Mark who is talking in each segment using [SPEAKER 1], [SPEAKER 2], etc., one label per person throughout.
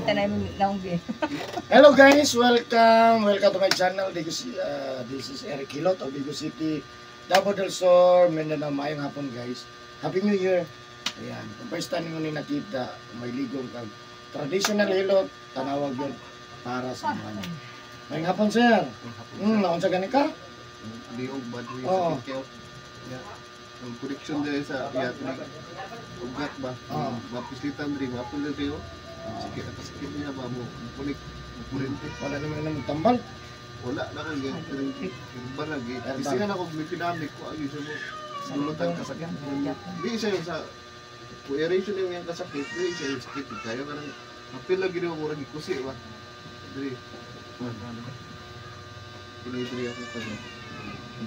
[SPEAKER 1] Kita na yung naong.
[SPEAKER 2] Hello guys, welcome. Welcome to my channel. This is Eric Hilot of Digos City, Davao del Sur, Mindanao. Maayong hapon, guys. Happy New Year. Ayan, kung first time mo ni nakita, may ligong kag traditional hilot, tanawag yun para sa mga. Maayong hapon, sir. Naunsa gani ka?
[SPEAKER 3] Liog ba diri
[SPEAKER 2] Oo.
[SPEAKER 3] sa kayo? Ya. Ang connection diri sa iya diri. Ugat ba?
[SPEAKER 2] Oo.
[SPEAKER 3] Mapislitan diri, mapil diri oh. Sakit ang kasakit niya ba mo kunik kurente.
[SPEAKER 2] Wala naman nang tambal.
[SPEAKER 3] Wala na ko gyud ba lagi. Kasi nga ako may pinamik ko ay siya mo dulutan kasakit. Di siya yung sa kung aeration yung iyang kasakit, di siya yung sakit. Kayo ka nang apil lagi mo murag ikusi ba. Diri. Kini diri ako pa.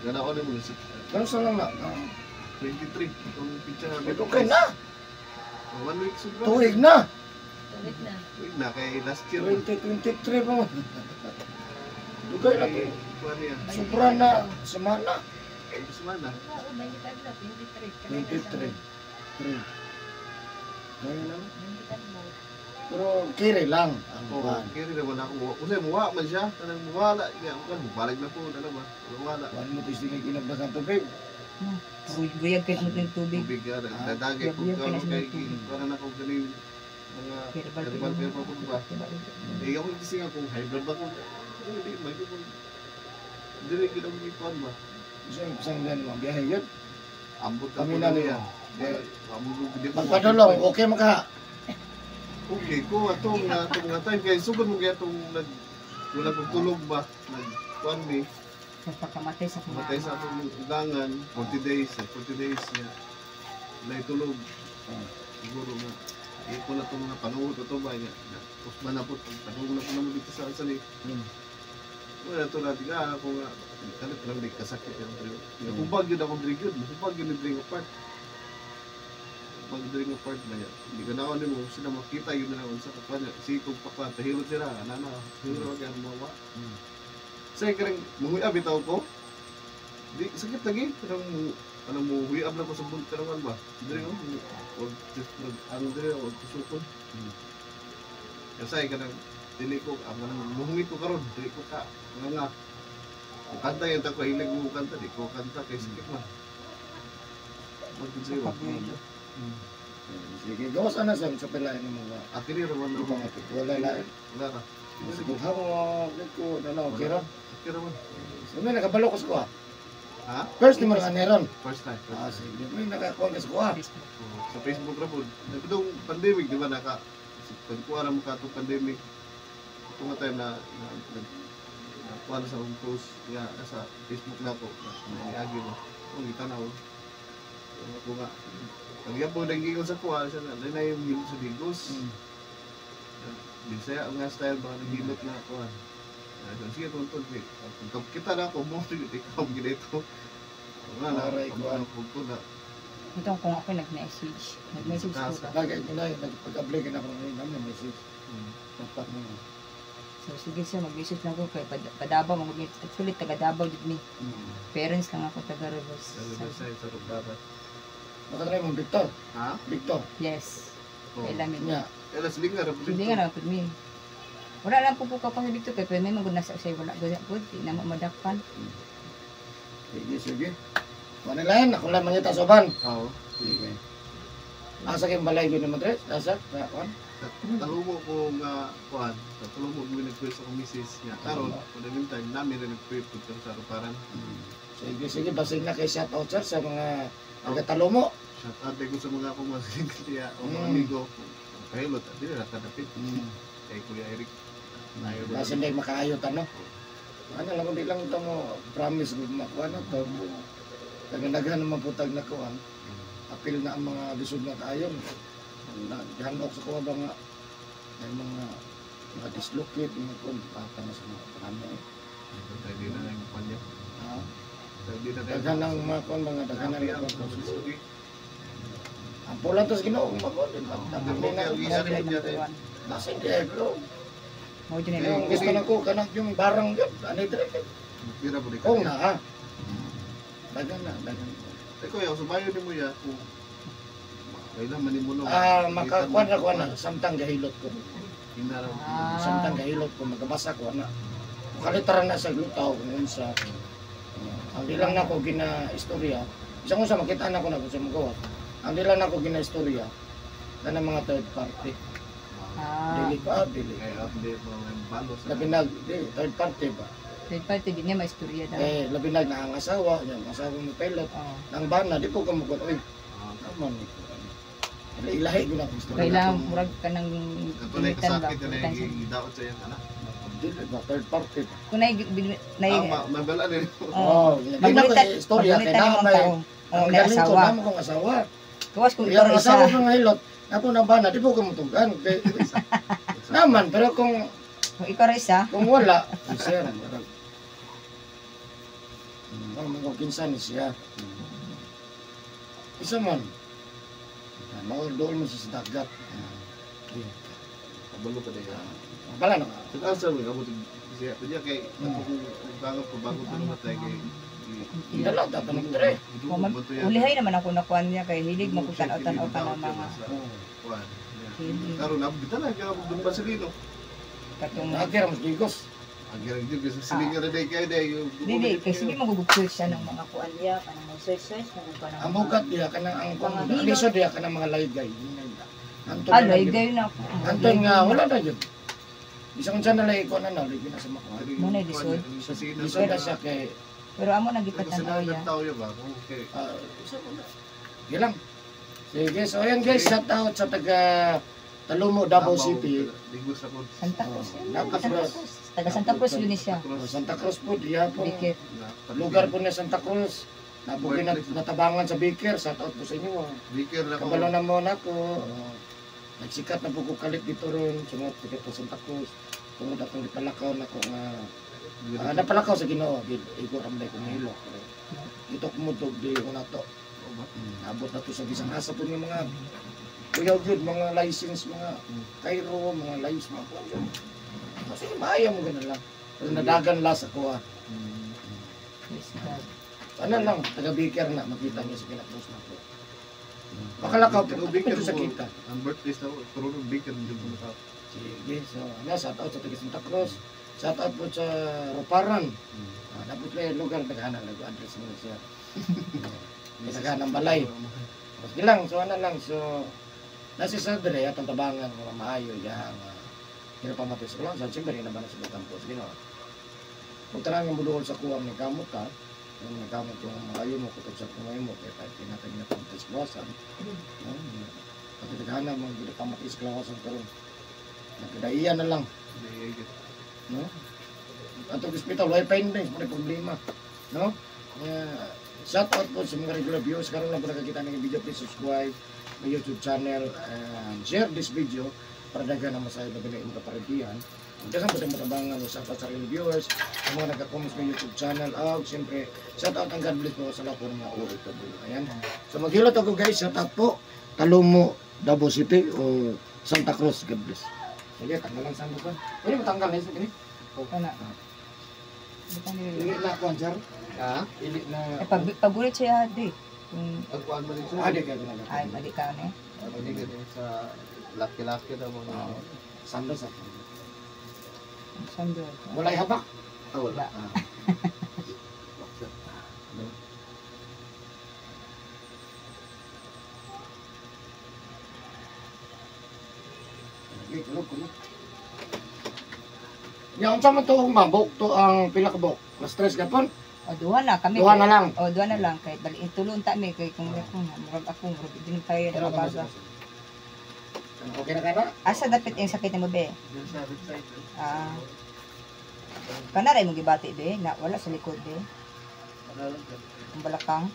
[SPEAKER 3] Gana ko na mo sa
[SPEAKER 2] Pero sa lang na.
[SPEAKER 3] 23 itong picture namin.
[SPEAKER 2] Okay na.
[SPEAKER 3] One week sobra.
[SPEAKER 2] Tuig na.
[SPEAKER 1] Ulit na.
[SPEAKER 3] Tuig na kay last year.
[SPEAKER 2] 2023 pa man. Dugay na to.
[SPEAKER 3] Kuha niya.
[SPEAKER 2] Sobra na semana.
[SPEAKER 3] Semana.
[SPEAKER 1] Oo, 23.
[SPEAKER 2] 23. 3. Kaya naman. Pero kiri lang ang
[SPEAKER 3] Oo,
[SPEAKER 2] kuwan.
[SPEAKER 3] kaya rin wala akong muha. Kasi muha man siya. Kanang muwala. Ya, kan balag na po. Ano ba? Wala.
[SPEAKER 2] Kuwan mo testing ay kinabas ang tubig.
[SPEAKER 1] Buyag kayo ng tubig.
[SPEAKER 3] Tubig ka. Dadagay ko
[SPEAKER 1] Buyag
[SPEAKER 3] ka.
[SPEAKER 1] kayo ng
[SPEAKER 3] Kay
[SPEAKER 1] tubig.
[SPEAKER 3] para na akong galing mga
[SPEAKER 1] Herbal
[SPEAKER 3] herbal herbal ko ba. Eh, ako kasi nga kung high blood ba ko. Hindi, may ko. Dili kita mo ikuan ba?
[SPEAKER 2] Isang isang gan mo biyahe yun.
[SPEAKER 3] Ambot
[SPEAKER 2] Kami na niya. Magpadulong, okay maka.
[SPEAKER 3] Okay ko atong nga time kay sugod mo gyud atong nag wala kong tulog ba nag kuan mi
[SPEAKER 1] Sa pagkamatay sa kumama.
[SPEAKER 3] matay sa atong ugangan 40 days eh, 40 days niya walay tulog. Siguro nga ko na itong mga panuhot ato ba niya usman na po panuhot na po naman dito sa ni wala to na diga ako nga kalit lang di kasakit yung diri hubag yun akong diri yun hubag yun yung drink apart pag drink apart ba niya hindi ka na ako nimo sila makita yun na lang sa kapan niya si kung pakwan tahilot sila ana na hilot wag ang mawa sa karang manguyab bitaw ko di sakit lagi kanang ano mo huyab lang ko sa bunt kanang ba diri oh og ang diri og tusukon kasi kanang dili ko ang kanang muhungit ko karon dili ko ka nga nga kung kanta yan ko hilig mo kanta di ko kanta kay sakit man
[SPEAKER 1] Sa pagbuyo.
[SPEAKER 2] Sige, gawas ana sa pila ni mo ba.
[SPEAKER 3] Akin ni raman
[SPEAKER 2] Di pa nga wala lain.
[SPEAKER 3] Wala ra.
[SPEAKER 2] Sige, ha mo ko na na okay ra.
[SPEAKER 3] Okay ra man.
[SPEAKER 2] So may nakabalo ko sa kuha.
[SPEAKER 3] Ha?
[SPEAKER 2] First ni mo nga meron.
[SPEAKER 3] First time. First
[SPEAKER 2] Ah,
[SPEAKER 3] time.
[SPEAKER 2] sige, may nakakuha ka sa kuha.
[SPEAKER 1] Facebook.
[SPEAKER 3] Oo, sa Facebook ra po. Itong pandemic, di ba naka pagkuha na mo ka itong pandemic. Ito nga time na na nakuha na sa akong post nga nasa Facebook na ako. Niagi mo. Kung gitanaw. Ako nga. Ang yapo nagiging sa kuha siya na na yung hilot sa Digos. Bisaya ang nga style ba naghilot na kuha. Sige tuntun eh. Pag kita na ako mo ikaw ginito. Nga na,
[SPEAKER 2] Aray, kuha.
[SPEAKER 3] ko na.
[SPEAKER 1] Ito kung ako nag-message. Nag-message ko ba?
[SPEAKER 2] Lagi ko na nagpag-apply ka na ako ngayon namin message. Tapat mo.
[SPEAKER 1] So sige sir, mag-message lang ko kay Padabaw, mag actually taga Davao jud mi. Parents lang ako taga Reverse.
[SPEAKER 3] Sa sa Rubaran.
[SPEAKER 2] Baka mo Victor.
[SPEAKER 3] Ha?
[SPEAKER 2] Victor.
[SPEAKER 1] Yes.
[SPEAKER 3] Oo.
[SPEAKER 1] Kay Lamin.
[SPEAKER 2] Nya.
[SPEAKER 3] Eh, las linga ra
[SPEAKER 1] Hindi nga lang pud mi. Wala lang po po ka pa dito kay pero may mga nasa say wala gud pud di na mo madakpan.
[SPEAKER 2] Sige, sige. Wala lain, ako lang mangita sa uban.
[SPEAKER 3] Oo.
[SPEAKER 2] Sige. Asa kayong balay yun ni Madres? Asa? Kuan?
[SPEAKER 3] Talumo ko nga kuan, sa talumo mi nag-pray sa akong misis niya. Karon, for the meantime, nami rin nag-pray pud sa Ruparan.
[SPEAKER 2] Sige, sige. Basin na kay shout out sir sa mga taga-Talomo.
[SPEAKER 3] Shout out ko sa mga akong mga siya o mga amigo. Kahilot, dili ra kadapit. Kay Kuya Eric. Nayo ba?
[SPEAKER 2] Basin na makaayot ano. Ano lang, hindi lang ito mo promise kung makuha na ito. Dagan-dagan naman po tag na kuan. Apil na ang mga lisod na tayo. Naghandok sa kuha ba nga ay mga dislocate, mga kuan, bata na sa mga parami.
[SPEAKER 3] Di na yung kuan niya.
[SPEAKER 2] Ha?
[SPEAKER 3] Di na tayo.
[SPEAKER 2] Daghan ng mga kuan, mga daghan ng
[SPEAKER 3] Ang
[SPEAKER 2] mga
[SPEAKER 3] mga
[SPEAKER 2] Ang pulan to sa Ginoo, makuan din.
[SPEAKER 3] Ang
[SPEAKER 2] na. Basin di ay pero
[SPEAKER 1] Mo jud na
[SPEAKER 2] yung gusto na ko kanang yung barang yun, ano dire?
[SPEAKER 3] Pira po di ka.
[SPEAKER 2] Kung na ha. Daghan na, daghan.
[SPEAKER 3] Eh kuya, sumayo ni mo ya kung kailan man nimo no.
[SPEAKER 2] Ah, makakuan na kuan na samtang gahilot ko.
[SPEAKER 3] Tingnan.
[SPEAKER 1] Ah.
[SPEAKER 2] Samtang gahilot ko magabasa ko ana. Kalitaran na sa glutaw kung unsa. Ang di lang nako gina istorya. Bisan kung sa makita na ko na kung sa magawa. Ang di lang nako gina istorya na ng mga third party.
[SPEAKER 1] Ah,
[SPEAKER 2] Dili pa, dili.
[SPEAKER 3] Kaya update mo ang balo sa
[SPEAKER 2] Labi nag di, third party ba?
[SPEAKER 1] Third party di niya maistorya daw.
[SPEAKER 2] Eh, labi nag na ang asawa, yung asawa mo pilot,
[SPEAKER 1] Oh.
[SPEAKER 2] ang bana, di po ka mo oy,
[SPEAKER 3] Ah,
[SPEAKER 2] naman ni ko. Dili ilahi ko na akong istorya.
[SPEAKER 1] Kailangan murag ka ng
[SPEAKER 3] Kato na
[SPEAKER 1] initan ba?
[SPEAKER 3] kasakit na
[SPEAKER 1] Pulutan siya.
[SPEAKER 3] gidaot sa iyang anak.
[SPEAKER 2] Dili ba third party ba?
[SPEAKER 1] Kung nai nai
[SPEAKER 3] Ah, mabala ni.
[SPEAKER 1] Oh.
[SPEAKER 2] Oh, di na ko istorya kay
[SPEAKER 1] Magunitan
[SPEAKER 2] na
[SPEAKER 1] imong
[SPEAKER 2] may
[SPEAKER 1] tao. Oh,
[SPEAKER 2] ang
[SPEAKER 1] may
[SPEAKER 2] galing ko
[SPEAKER 1] asawa.
[SPEAKER 2] namo kong asawa.
[SPEAKER 1] Gawas kung
[SPEAKER 2] Yung
[SPEAKER 1] ikaw isa.
[SPEAKER 2] asawa ko nga hilot, ako na ba na di po ka mutugan. Kay naman pero kung
[SPEAKER 1] Kung ikaw ra isa,
[SPEAKER 2] kung wala, di sir, murag. Ang mga kinsa ni siya. Isa man. Ah, doon mo siya sa dagat. Ah, di.
[SPEAKER 3] Kabalo pa day.
[SPEAKER 2] Ah, bala na ka.
[SPEAKER 3] Sa asa mo abot siya pa kay ato kung bago pa bago pa namatay kay
[SPEAKER 2] Dala, tatanong tre.
[SPEAKER 1] Ulihay naman ako nakuan niya kay hilig mo kung tanaw-tanaw ka ng mga
[SPEAKER 3] Kuan.
[SPEAKER 1] hilig.
[SPEAKER 3] Karon na bitala kay ako dun Basilino.
[SPEAKER 1] Katong
[SPEAKER 2] Nakira mas gigos.
[SPEAKER 3] Ang galing jud kasi silingan na day kay day.
[SPEAKER 1] Dili kay sige magugug siya ng mga kuan niya kanang mag search search magugug ng
[SPEAKER 2] Ang bukat diya kanang ang
[SPEAKER 1] Mga hilot.
[SPEAKER 2] lisod diya kanang mga laygay. Anton
[SPEAKER 1] Ah,
[SPEAKER 2] na
[SPEAKER 1] lay
[SPEAKER 2] lang
[SPEAKER 1] gayo na ako.
[SPEAKER 2] Anton nga wala na yun. Bisang unsa na lay ko na na lay na sa makuha.
[SPEAKER 1] Mo na lisod.
[SPEAKER 2] Lisod na siya kay
[SPEAKER 1] Pero amo nang gipatan-aw ya.
[SPEAKER 3] Tao ya ba? Okay.
[SPEAKER 2] ah, isa mo na. Sige lang. Sige, so ayan guys, shout out sa taga Talumo, Davao City.
[SPEAKER 3] Digos ako.
[SPEAKER 1] Santa Cruz.
[SPEAKER 2] Oh,
[SPEAKER 1] Yun,
[SPEAKER 2] Santa
[SPEAKER 1] Santa
[SPEAKER 2] Cruz.
[SPEAKER 1] Cruz. Taga Santa Cruz yun siya.
[SPEAKER 2] Oh, Santa Cruz po, diya po.
[SPEAKER 1] Bikit.
[SPEAKER 2] Lugar po na Santa Cruz. Nabugi na natabangan sa Baker, shout out po sa inyo. Ah.
[SPEAKER 3] Biker na
[SPEAKER 2] Kabalo na mo na ko. Oh, nagsikat na po ko kalit dito ron, sunod sa Santa Cruz. Tungod atong gipalakaw na ko nga ah, napalakaw sa Ginoo, gid igo ramday ko nahilo. Dito kumutog di ko na to. Abot na to sa bisang asa po ng mga kuyaw gyud, mga license, mga Cairo, mga lives, mga kuwan gyud. Kasi maayo mo ganun lang. Pero nadagan la sa kuha.
[SPEAKER 1] Praise God.
[SPEAKER 2] Ano lang, taga Baker na, makita niyo sa pinapost na po. Makalakaw po,
[SPEAKER 3] Baker
[SPEAKER 2] sa
[SPEAKER 3] mo.
[SPEAKER 2] kita.
[SPEAKER 3] Ang birthday sa pero Biker jud ko na.
[SPEAKER 2] Sige, so ano, shout out sa taga Santa Cruz. Shout out po sa Roparan. Ah, dapat lang yung lugar naghahanap, nag-address mo na siya. Naghahanap ng balay. Sige lang, so ano lang, so nasa sa dire atong tabangan mga maayo ya nga ginapamatay sa kulang, siyempre na ba na sa Batampo. Sige no. Kung tanan nga muduol sa kuwang ni gamot ka, yung nagamot yung maayo mo kutob sa kumay mo kay kahit tinatag na pamatay sa kawasan. No? Pati naghahanap mga ginapamatay sa kawasan karon. Nagkadaiyan na lang, no? Atong hospital way findings, may problema, no? Kaya, shout out po sa mga regular viewers. Karon lang po nakakita ng video, please subscribe my YouTube channel and share this video para daghan ang masayo na binay imong kaparadihan. Daghan po tayong matabangan o shout out sa regular viewers, sa mga nagka-comments sa YouTube channel. Siyempre, shout out ang God bless po sa lahat po ng mga OFW. Ayan. So maghilot ako guys, shout out po Talumo, Davao City o Santa Cruz. God bless. Sige, tanggal lang sando ko. Pwede mo tanggal na yun, sige.
[SPEAKER 1] Kana. Butang dili.
[SPEAKER 2] Ili na ako, sir.
[SPEAKER 3] Ha?
[SPEAKER 2] Ili na.
[SPEAKER 1] Eh pag pagulit siya di. Kung
[SPEAKER 3] Ang kuan man ito.
[SPEAKER 2] Ah, di kayo na.
[SPEAKER 1] ay mali ka ne.
[SPEAKER 3] Hindi ka sa laki-laki na mga
[SPEAKER 2] Ah, sando sa.
[SPEAKER 1] Sando.
[SPEAKER 2] Walay habak.
[SPEAKER 3] Ah, wala.
[SPEAKER 2] Ah. Okay, kulog, kulog. Ya, unsa man to ang mabok to ang pila ka buok? Na-stress ka pon?
[SPEAKER 1] O duha na kami.
[SPEAKER 2] Duha na lang.
[SPEAKER 1] O duha na lang kay bali tulon ta mi kay kung ako murag ako murag din tayo
[SPEAKER 2] Pero
[SPEAKER 1] na baga.
[SPEAKER 2] Okay na ka na?
[SPEAKER 1] Asa dapit ang sakit nimo be?
[SPEAKER 3] Diyan sa website.
[SPEAKER 1] Ah. Kana ra imong gibati be na wala sa likod be. Ang balakang.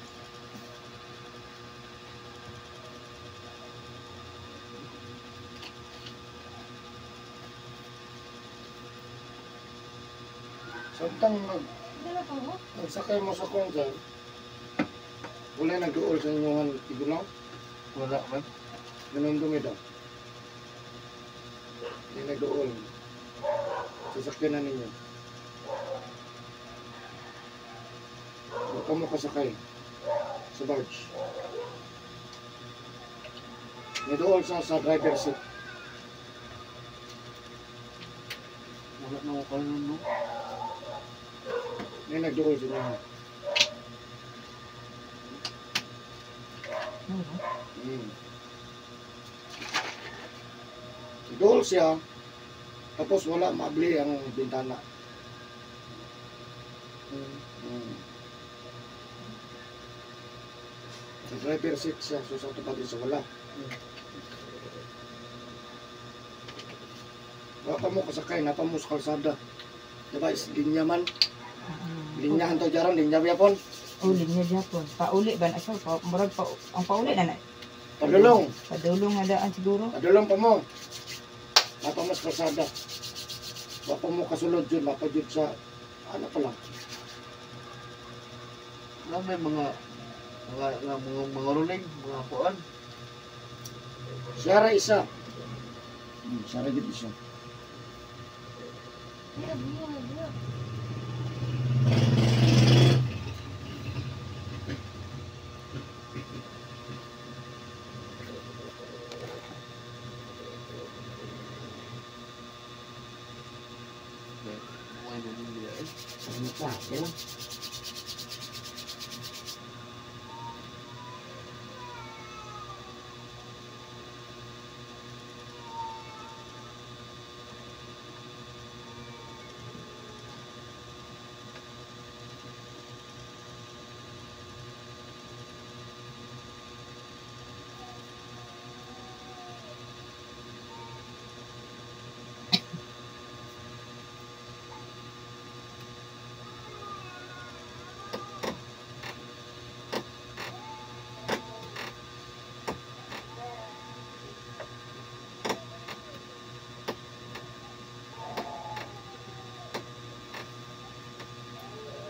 [SPEAKER 2] Samtang magsakay mo sa kong sir, wala nagduol sa inyong tigunaw?
[SPEAKER 3] Wala man.
[SPEAKER 2] Ganun daw. Hindi nagduol. Sasakyan na ninyo. Huwag ka mo kasakay sa barge. Niduol sa driver seat.
[SPEAKER 3] Wala na ako kanon no.
[SPEAKER 2] May nagduol sa inyo.
[SPEAKER 1] Ano?
[SPEAKER 2] Duol siya. Tapos wala maabli ang bintana. Sa driver seat siya, so sa tupad sa wala. Wala pa mo kasakay, napa mo sa kalsada. Diba, is linya man. Linyahan to jaran, linya yapon.
[SPEAKER 1] Oh, linya Japon. Pauli ba na siya? Pa, murag pa, ang pauli na na.
[SPEAKER 2] Padulong.
[SPEAKER 1] Padulong nga daan siguro.
[SPEAKER 2] Padulong pa mo. Napa mo sa kalsada. Wala pa mo kasulod yun, napa yun sa, ano pa lang.
[SPEAKER 3] Na may mga mga rolling, mga kuan.
[SPEAKER 2] Siyara isa. Siyara yun isa.
[SPEAKER 3] Buhay na nila eh.
[SPEAKER 2] Ano pa? Okay lang.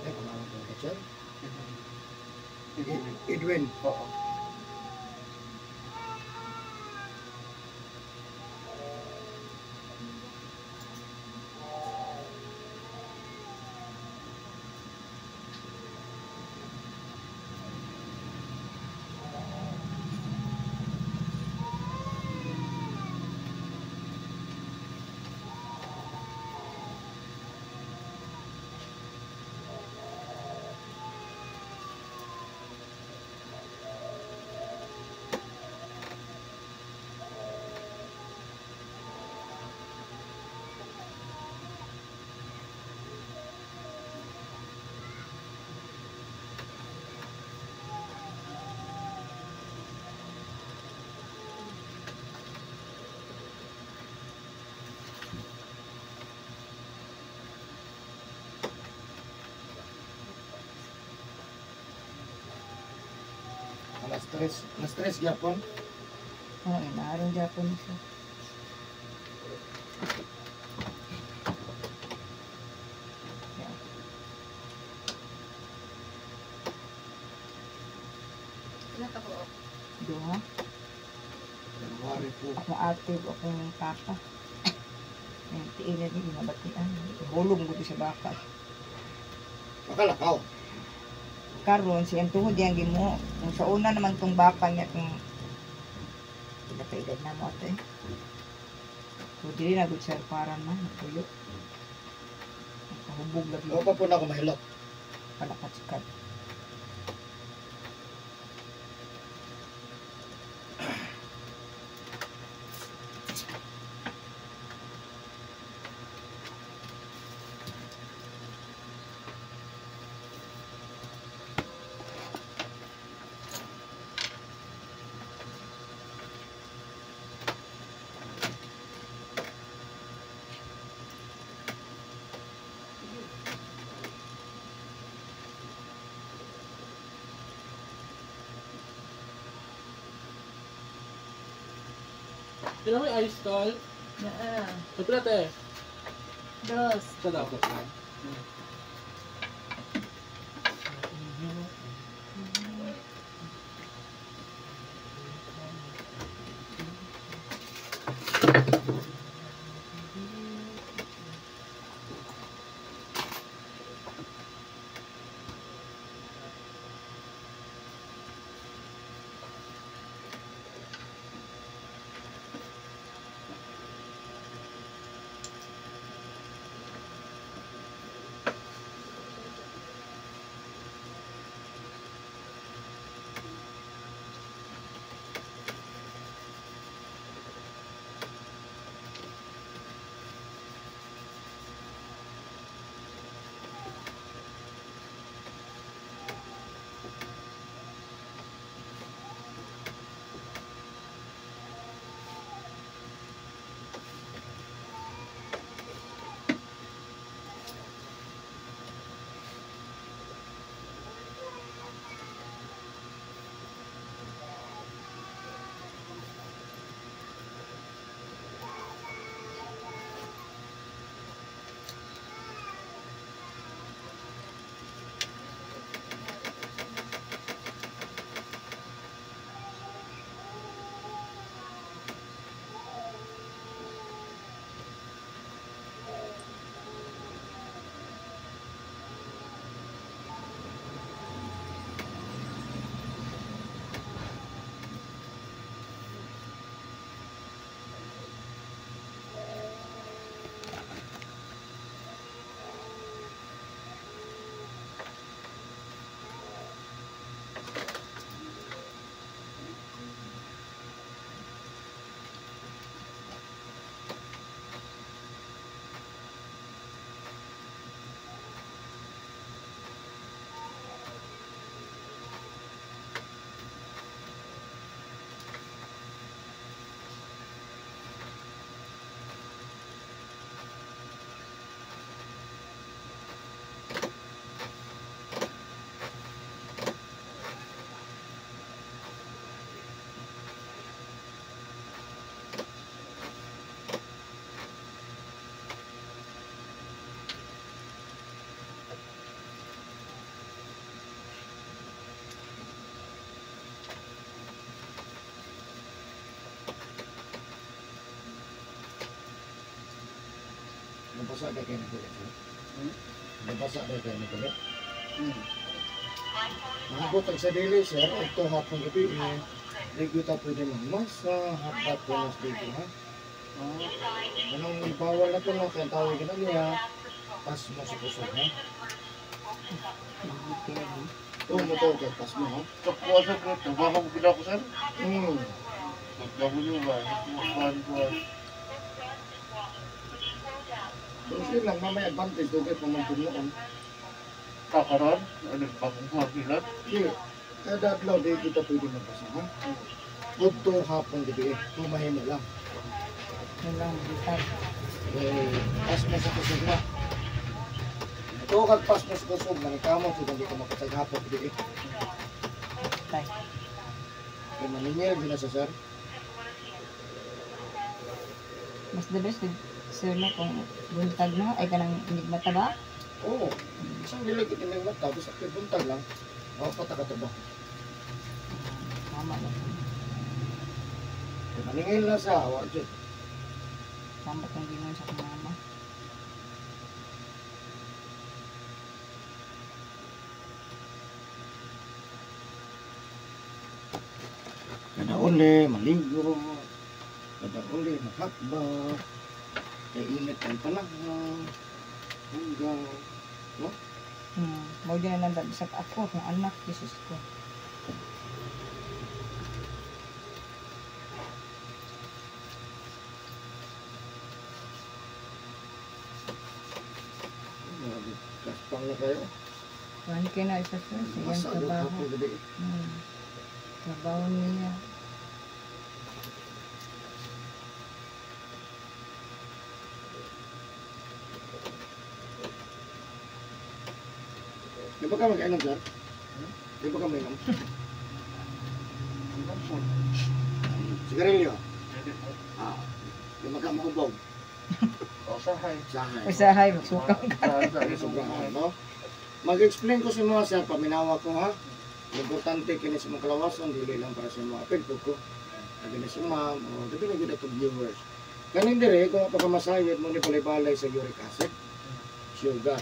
[SPEAKER 2] Eh, pangalan ko ba siya? Edwin.
[SPEAKER 3] Oo.
[SPEAKER 2] Alas 3. Alas 3 gyapon.
[SPEAKER 1] Oo, inaaron Japon siya. Yeah.
[SPEAKER 4] Ilan ka po?
[SPEAKER 1] Duha.
[SPEAKER 2] January 4.
[SPEAKER 1] Akong ate, akong papa. Ayun, tiilan niya, ginabatian. Hulong ko sa baka.
[SPEAKER 2] Makalakaw.
[SPEAKER 1] Karon siyang tuhod yang gimo. Kung sa una naman tong baka niya kung pila ka edad na mo ate. So dili na gud siya para man nagpuyo. Nagpahubog lagi.
[SPEAKER 2] O pa po na ako mahilot.
[SPEAKER 1] Palakat-sikat.
[SPEAKER 5] Kailan mo yung ice call?
[SPEAKER 4] Naa.
[SPEAKER 5] Nagpila te.
[SPEAKER 4] Dos.
[SPEAKER 5] Siya daw.
[SPEAKER 2] Nabasa ka kayo nagkulit, sir? Nabasa ka kayo nagkulit? Mahabot ang sa dili, sir. Ito hapon gabi, eh. Di ko pwede magmasa, hapat ko mas dito, ha? Anong ibawal na ito, no? Kaya tawag na niya, pas mo sa kusog, ha? Ito mo to, kaya pas mo, ha?
[SPEAKER 3] Kapuha sir, trabaho ko gina ko sir. Mag-W ba? Kuha.
[SPEAKER 2] So, sige lang, mamay advantage, dugay pa man punuan.
[SPEAKER 3] Kakaroon? Ano, bagong habilat?
[SPEAKER 2] Sige, kada adlaw, di kita pwede magbasa, ha? Udto hapon gabi, eh. Tumahimo lang.
[SPEAKER 1] Walang buntag.
[SPEAKER 2] Eh, pas mo sa kusog na. Ito kag pas mo sa kusog, manikamot, hindi ka makapaghapon gabi, eh.
[SPEAKER 1] Tay.
[SPEAKER 2] Kaya maningil, gina sa sir.
[SPEAKER 1] Mas the best sir no kung buntag no ay kanang enigmata ba?
[SPEAKER 2] Oo. Isang dilig ito may mata, basta kay buntag lang. Mapata ka trabaho.
[SPEAKER 1] Tama ba?
[SPEAKER 2] Kaya maningil na sa awa, dyan.
[SPEAKER 1] Tama tong gingon sa akong mama.
[SPEAKER 2] Kada uli, maligo. Kada uli, makakba. Kaya init ang panahon. Hanggang.
[SPEAKER 1] Mao din na nang bisag ako akong anak Jesus ko.
[SPEAKER 2] Kaspang na kayo.
[SPEAKER 1] Kuan kay na isa sir sa iyang
[SPEAKER 2] Masa
[SPEAKER 1] trabaho.
[SPEAKER 2] hapon gabi.
[SPEAKER 1] Trabaho niya.
[SPEAKER 2] Di ba ka mag-inom, sir? Di ba ka mag-inom?
[SPEAKER 3] Inom po.
[SPEAKER 2] Sigarilyo?
[SPEAKER 3] Pwede po.
[SPEAKER 2] Ah. Di ba ka maubog?
[SPEAKER 3] O, sahay.
[SPEAKER 2] Sahay.
[SPEAKER 1] Usahay magsuka.
[SPEAKER 2] Sobrang no? Mag-explain ko sa mga sir, paminawa ko ha. Importante kini sa mga kalawasan, dili lang para sa mga apel ko. Kini sa ma'am, o dili na gyud atong viewers. Kanin dire kung pagkamasayod mo ni balay-balay sa uric acid, sugar.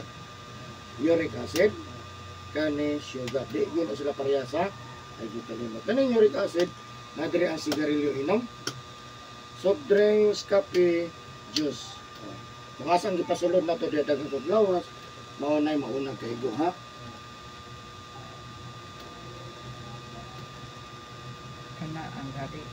[SPEAKER 2] Uric acid, kani sugar. Di gyud na sila parehas ha. Ay gyud kalimot. Kaning uric acid, na dire ang sigarilyo inom, soft drinks, kape, juice. Kung asang gipasulod na to diya daghang kog lawas, mao nay maunang kaigo ha.
[SPEAKER 1] Kana ang gabi.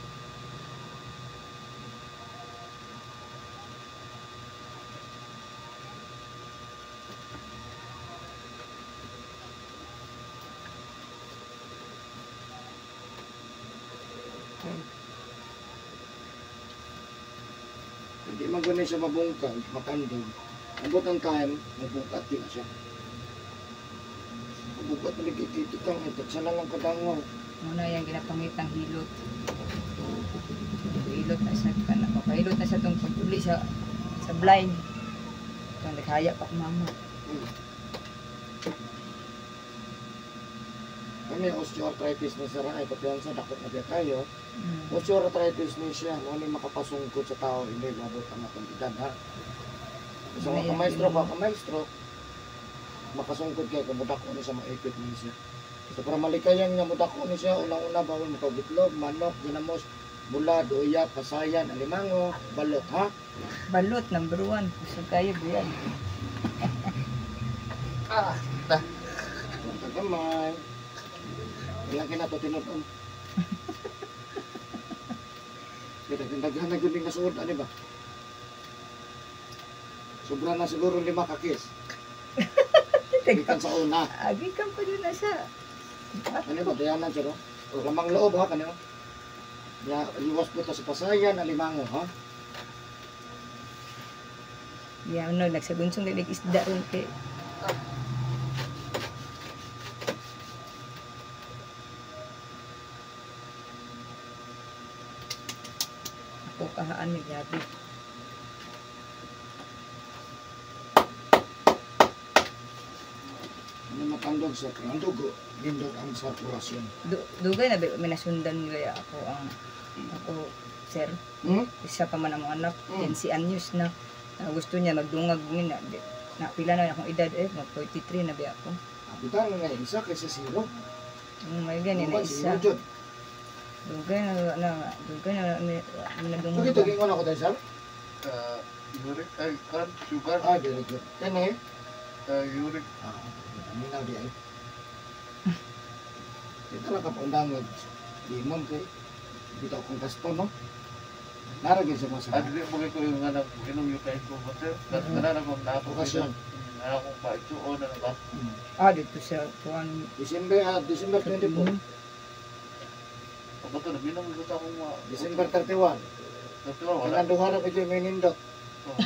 [SPEAKER 1] Okay.
[SPEAKER 2] Hindi man gani siya mabungkag, matandog. Abot ang time, mabungkat din na siya. Mabungkat na nagkikiti kang ito. Sa lang ang kadangaw.
[SPEAKER 1] Muna yung ginapangitang hilot. Hilot na sa kana, makahilot na sa tong pag-uli sa blind. Kung naghaya pa ko mama.
[SPEAKER 2] Kani osteoarthritis ni sir ay papiyansa dakot na biya kayo. Osteoarthritis ni siya, mo ni makapasungkot sa tao hindi mabot ang atong edad ha. So
[SPEAKER 1] Ano
[SPEAKER 2] mga
[SPEAKER 1] yan,
[SPEAKER 2] kamaestro
[SPEAKER 1] yun?
[SPEAKER 2] pa kamaestro makasungkot kay kung mudako ni siya maipit ni siya. So para malikayan nga mudako ni siya, unang-una bawal makagitlog, manok, ginamos, bulad, uyap, pasayan, alimango, balot ha.
[SPEAKER 1] Balot number 1. Kusog kayo buyan.
[SPEAKER 3] Ah,
[SPEAKER 2] Gamay. Ilang kinato tinud-on. Daghan na gyud ning nasuod ani ba? Sobra na siguro 5 ka kiss. Gikan sa una.
[SPEAKER 1] Agi ka pa din na siya.
[SPEAKER 2] Ano ba dayanan siya no? Lamang loob ha kanino. Ya, iwas po ta sa pasayan alimango ha.
[SPEAKER 1] Ya no nagsagunsong kay isda ron kay. Ako kahaan ni gabi.
[SPEAKER 2] Ano matandog sa ang dugo, lindog ang sirkulasyon.
[SPEAKER 1] Dugay na ba minasundan gaya ako ang ako sir. Isa pa man ang anak, 15 anyos na. Gusto niya magdungag ni na, na pila na akong edad eh, mag 43 na biya ako.
[SPEAKER 2] Abitan na na isa kaysa zero.
[SPEAKER 1] May gani na
[SPEAKER 2] Dugan,
[SPEAKER 1] isa.
[SPEAKER 2] zero jud.
[SPEAKER 1] Dugay na na dugay na na
[SPEAKER 2] So
[SPEAKER 1] nadungag.
[SPEAKER 2] kito gingon ako tayo sir.
[SPEAKER 3] Uric, ay, kan, sugar,
[SPEAKER 2] Ah, very good. Kani?
[SPEAKER 3] uric.
[SPEAKER 2] Ah, minaw di ay. Ito lang kapaundang mag limon kay bitaw kong gasto no. Naragin sa mga sa
[SPEAKER 3] Ah, dili mo ko yung nga nag-inom yung kain ko ba, sir? Kana na kung na ako.
[SPEAKER 2] Okasyon.
[SPEAKER 3] Na akong paitsuon na ba?
[SPEAKER 1] Ah, dito sa kuan.
[SPEAKER 2] December 24,
[SPEAKER 3] Ako to, nag-inom ko sa akong mga...
[SPEAKER 2] December 31.
[SPEAKER 3] Dati wala.
[SPEAKER 2] Kanang duha ra medyo may nindot.
[SPEAKER 3] Oh.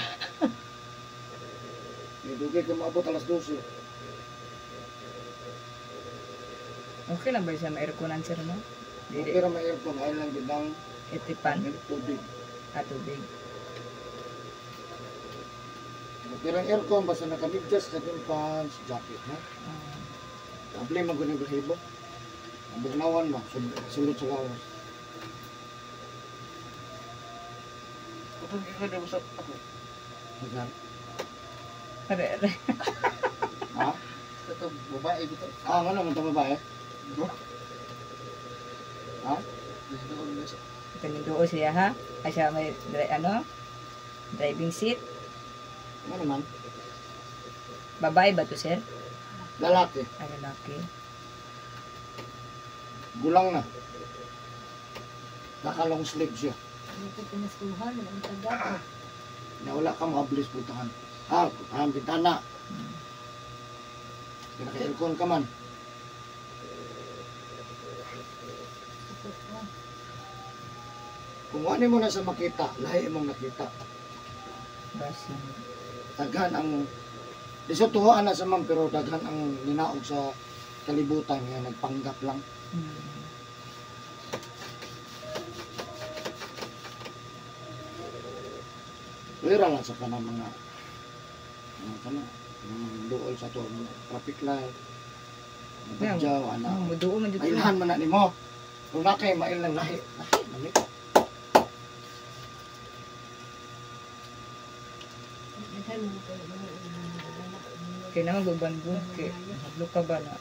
[SPEAKER 2] May dugay ka maabot alas 12.
[SPEAKER 1] Okay lang ba siya ma-airconan sir no? Dili
[SPEAKER 2] Okay ra may aircon ay lang gid ang
[SPEAKER 1] itipan
[SPEAKER 2] tubig.
[SPEAKER 1] ah, tubig.
[SPEAKER 2] Okay ra ang aircon basta nakamidyas ka din pants, jacket ha.
[SPEAKER 1] Ah,
[SPEAKER 2] Apply man gud ni balahibo. Ang bugnawan ba sulod sa lawas.
[SPEAKER 3] Ito, gikan mo sa ako.
[SPEAKER 2] Magan.
[SPEAKER 1] Are, are.
[SPEAKER 2] Ha?
[SPEAKER 3] Ito, babae dito.
[SPEAKER 2] Ah, ano man tama ba eh? Ha?
[SPEAKER 3] Dito, sa
[SPEAKER 1] Ito siya ha. Ay siya may ano? Driving seat.
[SPEAKER 2] Ano naman?
[SPEAKER 1] Babae ba to sir?
[SPEAKER 2] Lalaki.
[SPEAKER 1] Ay, lalaki.
[SPEAKER 2] Gulang na. Naka long sleeve siya.
[SPEAKER 4] Ano ko pinaskuhan, ang taga.
[SPEAKER 2] Nawala ka makablis putahan. Ha, ang bintana. Naka-aircon ka man.
[SPEAKER 4] Supot ko.
[SPEAKER 2] Kung ano mo na sa makita, lahi imong nakita.
[SPEAKER 1] Basin.
[SPEAKER 2] Daghan ang di sa tuhaan na sa ma'am pero daghan ang ninaog sa kalibutan nga nagpanggap lang. Wira lang sa kanang mga mga kana mga duol sa to mga traffic light. Mga badyaw, ana.
[SPEAKER 1] Ah, muduo man dito.
[SPEAKER 2] Mailhan man na nimo. Kung na kay mail lang lahi. Lahi man ni.
[SPEAKER 4] Daghan mo kayo, mga
[SPEAKER 1] Kay naman guban kay hadlo ka ba na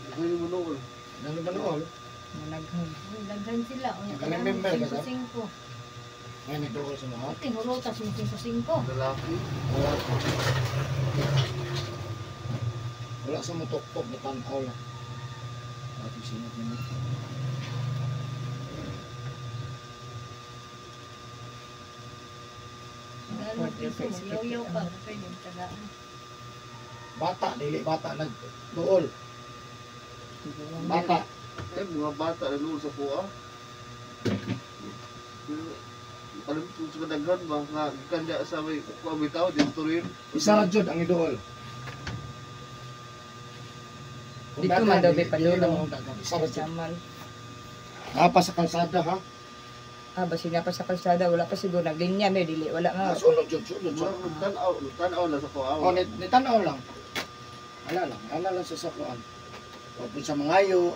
[SPEAKER 3] Daghan mo noon.
[SPEAKER 2] Ano ba nool?
[SPEAKER 1] managhan.
[SPEAKER 4] Daghan sila. O,
[SPEAKER 2] Magaling member ka, sir?
[SPEAKER 4] 5-5.
[SPEAKER 2] May nagduol sa mga.
[SPEAKER 4] Tinurutas yung 5-5.
[SPEAKER 3] Lalaki.
[SPEAKER 2] Wala. Wala sa mutoktok na tanaw lang. Ating sinot nimo.
[SPEAKER 4] Daghan piso, yaw-yaw pa. Pwede yung tagaan.
[SPEAKER 2] Bata, dili bata nagduol. Bata.
[SPEAKER 3] Eh, mga bata na noon sa kuha. Pero, alam ko sa kadaghan ba, nga gikan diya sa may kuha bitaw, dito rin.
[SPEAKER 2] Isa ra jud ang iduol. Kung
[SPEAKER 1] Dito
[SPEAKER 2] daghan,
[SPEAKER 1] man daw may
[SPEAKER 2] dili- dili
[SPEAKER 1] padulong.
[SPEAKER 2] lang ang daghan. Isa ra jud.
[SPEAKER 1] Samal.
[SPEAKER 2] Napa sa kalsada ha.
[SPEAKER 1] Ah, basin na pa sa kalsada, wala pa siguro naglinya may dili, wala nga.
[SPEAKER 2] Ah, sulod jud, sulod jud.
[SPEAKER 3] Tanaw, tanaw lang sa kuha.
[SPEAKER 2] Oh, nitanaw lang. Ala lang, ala lang sa sakuan. Wag sa mangayo.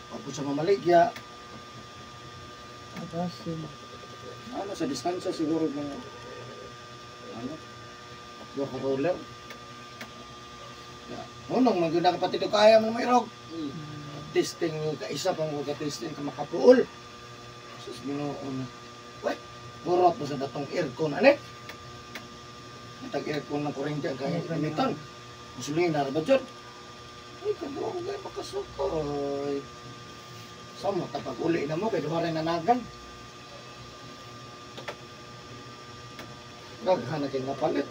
[SPEAKER 2] Wag sa mamaligya.
[SPEAKER 1] Ah, basin.
[SPEAKER 2] Ano sa distansya siguro ng ano? Duha ka roller. Ya, Hunong man gyud na kapatid ko kaya mo mairog. Testing yung kaisa pang ka testing ka makapuol. Sus Ginoo na. Wait, burot mo sa datong aircon ani. Tag aircon ng kuryente ang kaya gamiton. Gasolina ra ba jud? Ay, kadugo kay makasukoy. Sama tapag uli na mo kay duha ra nanagan. Daghan na kay napalit.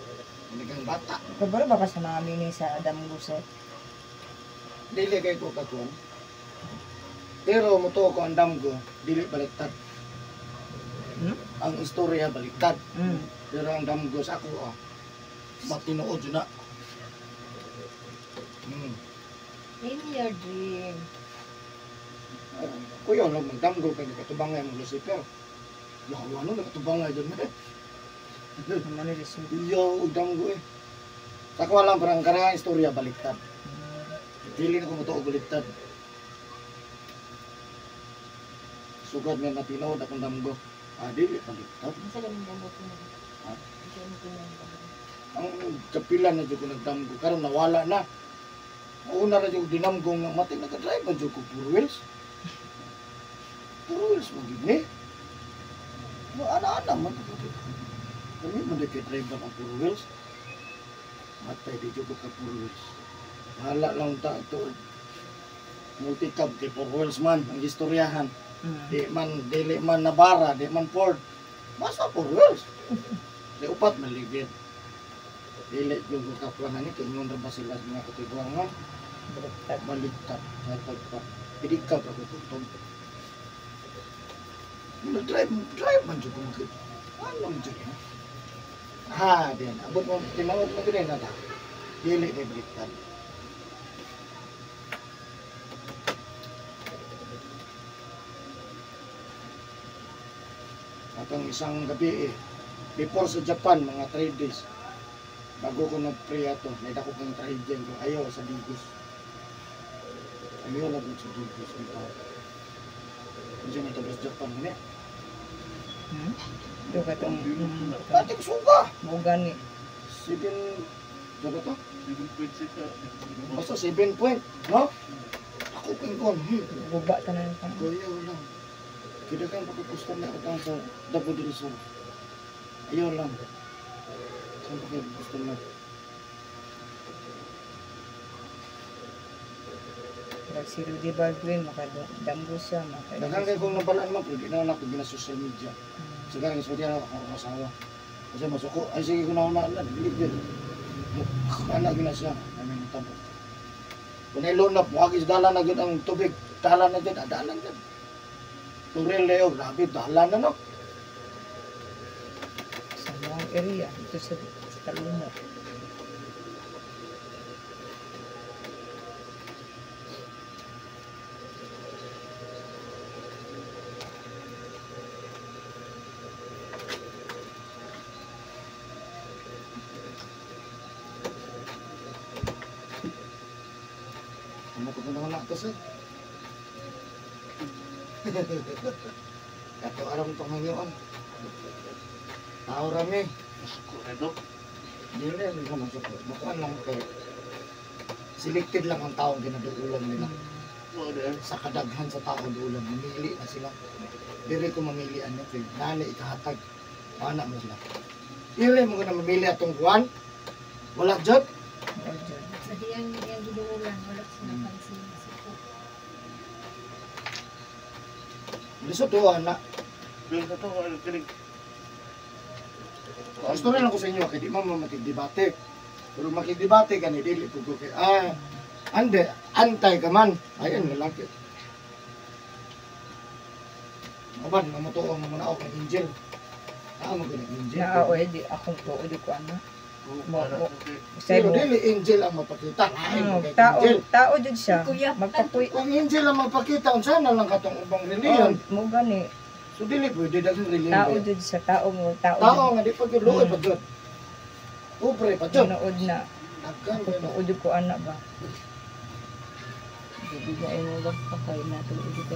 [SPEAKER 2] Kang bata.
[SPEAKER 1] Kabaro ba ka sa mga mini sa Adam Guse?
[SPEAKER 2] Dili kay ko kakuan. Pero mutuo ko ang damgo, dili baliktad.
[SPEAKER 1] Hmm?
[SPEAKER 2] Ang istorya baliktad. Pero ang damgo sa ako ah, matinuod yun na.
[SPEAKER 4] In your dream.
[SPEAKER 2] Kuya, no, magdamgo kay nakatubang nga yung Lucifer. Yawa no, nakatubang nga dyan eh.
[SPEAKER 1] Ano ni Lucifer?
[SPEAKER 2] Iyo, og damgo eh. Sa ako lang, parang karang istorya baliktad. Dili na ko mutuo baliktad. Sugad nga natinood akong damgo. Ah, dili baliktad.
[SPEAKER 4] Unsa ganing damgo ko na?
[SPEAKER 2] Ha?
[SPEAKER 4] Unsa ganing damgo?
[SPEAKER 2] Ang kapila na jud ko nagdamgo karon nawala na. Una ra jud dinamgo nga matay naka-drive man jud ko four wheels. Four wheels man gid ni. Mo ana-ana man to. Kami man di kay driver ang four wheels. Matay di jud ko ka four wheels. Bahala lang ta ito. Multicab kay four wheels man ang istoryahan. Di man dili man Navara, di man Ford. Basta four wheels. Di upat maligid. Dili jud ko kaplanan ni kay ingon ra ba sila sa mga katiguang nga
[SPEAKER 1] Baliktad.
[SPEAKER 2] Baliktad sa pa. Pidikaw ra ko tugtog. Nag-drive drive man jud ko magid. Ano man jud? Ha, din abot mo tinuod mo gid na ta. Dili ni baliktad. Atong isang gabi eh, before sa Japan, mga 3 days, bago ko nag-pray ato, may dako kong trahedya ko, ayaw sa Digos. Ayaw lang sa Digos. Ito. Kasi may tapos Japan, hindi.
[SPEAKER 1] Ito ka itong
[SPEAKER 2] Pati ko suga!
[SPEAKER 1] mo gani.
[SPEAKER 2] 7, ano to?
[SPEAKER 3] 7.6 ka.
[SPEAKER 2] Basta 7 point, no? Ako pingkon,
[SPEAKER 1] Guba tanan pa.
[SPEAKER 2] Kuya, lang. Kaya kang pagkakustom na katang sa Davao del Sur. Ayaw lang. Saan pa kayo gusto na?
[SPEAKER 1] Pero si Rudy Baldwin makadamgo siya, maka.
[SPEAKER 2] Daghang kayo kong nabalaan man, pero di na lang ako gina social media. Siguro nga sultihan ako akong asawa. Kasi masuko, ay sige ko na una, na, dili yun. Anak gina siya, ay may natabo. Kung nailon na, buhagis dala na yun ang tubig, dala na yun, dala na yun. Turil Leo, grabe, dala na no.
[SPEAKER 1] Sa mga area dito sa Talumo.
[SPEAKER 2] Ano ko na na ito sir? Kato aram itong hangyoon. Tao rami.
[SPEAKER 3] Ito.
[SPEAKER 2] Dili, hindi ko masuko. Makuan lang kay selected lang ang taong ginaduulan nila.
[SPEAKER 3] Oo, di.
[SPEAKER 2] Sa kadaghan sa tao duulan, mamili na sila. Dili ko mamili ano kay nani ikahatag. Ana mo sila. Dili mo na mamili atong kuan. Wala jud.
[SPEAKER 1] O dyan.
[SPEAKER 4] Sa diyang iyang giduulan wala siya napansin suko.
[SPEAKER 2] Lisod to ana.
[SPEAKER 3] Pero sa to, ano, kinig.
[SPEAKER 2] Gusto rin lang ko sa inyo kay di man mo makigdebate. Pero makigdebate gani dili ko kay ande antay ka man. Ayan lalaki. Uban mamutuo nga muna ako kang angel. Ah, mo gani angel.
[SPEAKER 1] Na o di akong tuo di ko ano.
[SPEAKER 3] Mo.
[SPEAKER 1] Usay
[SPEAKER 2] Pero
[SPEAKER 1] mo.
[SPEAKER 2] dili angel ang mapakita. Lain
[SPEAKER 1] Oh,
[SPEAKER 2] kay
[SPEAKER 1] tao,
[SPEAKER 2] angel.
[SPEAKER 1] tao jud siya.
[SPEAKER 4] Kuya,
[SPEAKER 1] Magpapuy.
[SPEAKER 2] Kung angel ang mapakita unsa na lang katong ubang reliyon.
[SPEAKER 1] Oh, mo gani.
[SPEAKER 2] So dili pwede daghang reliyon.
[SPEAKER 1] Tao jud sa tao mo, tao.
[SPEAKER 2] Tao nga di pa gyud luoy pa gyud. Pobre pa gyud.
[SPEAKER 1] Tinuod na.
[SPEAKER 2] Daghan
[SPEAKER 1] Ako
[SPEAKER 2] kay na.
[SPEAKER 1] tuo jud ko ana ba. Di na imo magpakay na tuo jud ko.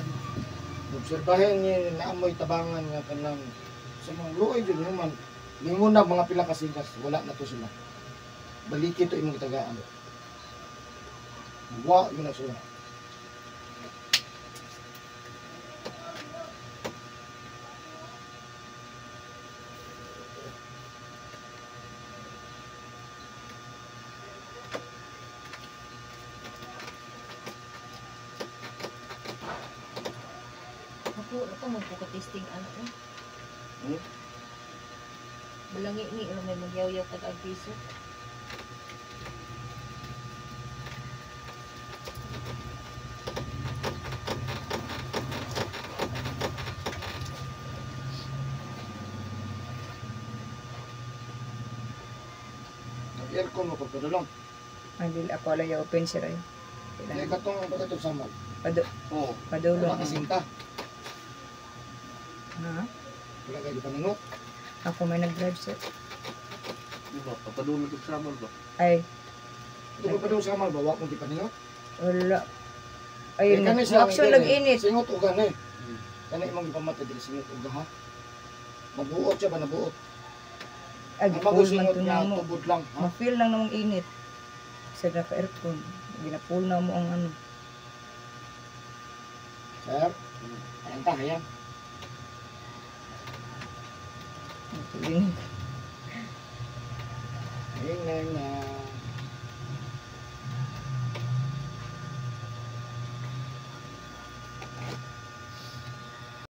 [SPEAKER 2] Obserbahin ni naamoy tabangan nga kanang sa mga luoy jud naman. Lingon na mga pila ka sigas, wala na to sila. Baliki to imong tagaan. Wa yun na sila.
[SPEAKER 4] Ako ako magpuka-testing ano eh.
[SPEAKER 2] Hmm?
[SPEAKER 4] Balangi ni ano may magyaw-yaw tag piso.
[SPEAKER 2] Nag-aircon mo pagkadulong.
[SPEAKER 1] Ay, dili ako ala ya open sir ay.
[SPEAKER 2] Kaya katong ang pagkatong samal.
[SPEAKER 1] Padu
[SPEAKER 3] Oo.
[SPEAKER 1] padulong.
[SPEAKER 2] Wala kasinta.
[SPEAKER 1] Ha?
[SPEAKER 2] Wala kayo paningot.
[SPEAKER 1] Ako may nag-drive sir.
[SPEAKER 3] Di ba? Papadulong og samal ba?
[SPEAKER 1] Ay,
[SPEAKER 2] Ito pa padulong samal ba? Wa kong di paningot.
[SPEAKER 1] wala. Ay,
[SPEAKER 2] Eh, kani siya,
[SPEAKER 1] action
[SPEAKER 2] kani.
[SPEAKER 1] nag-init.
[SPEAKER 2] Singot uga ni. Kani imong gipamatay dili singot uga ha. Mabuot siya ba, nabuot.
[SPEAKER 1] Ag
[SPEAKER 2] Ang
[SPEAKER 1] cool man
[SPEAKER 2] magusingot
[SPEAKER 1] to
[SPEAKER 2] nga
[SPEAKER 1] na mo.
[SPEAKER 2] tubod lang. Ha?
[SPEAKER 1] Ma-feel lang namang init. Sa naka-aircon. Ginapool na mo ang ano.
[SPEAKER 2] Sir, ayan ta, ayan.
[SPEAKER 1] Ang tuling.
[SPEAKER 2] Nang, nang, nang.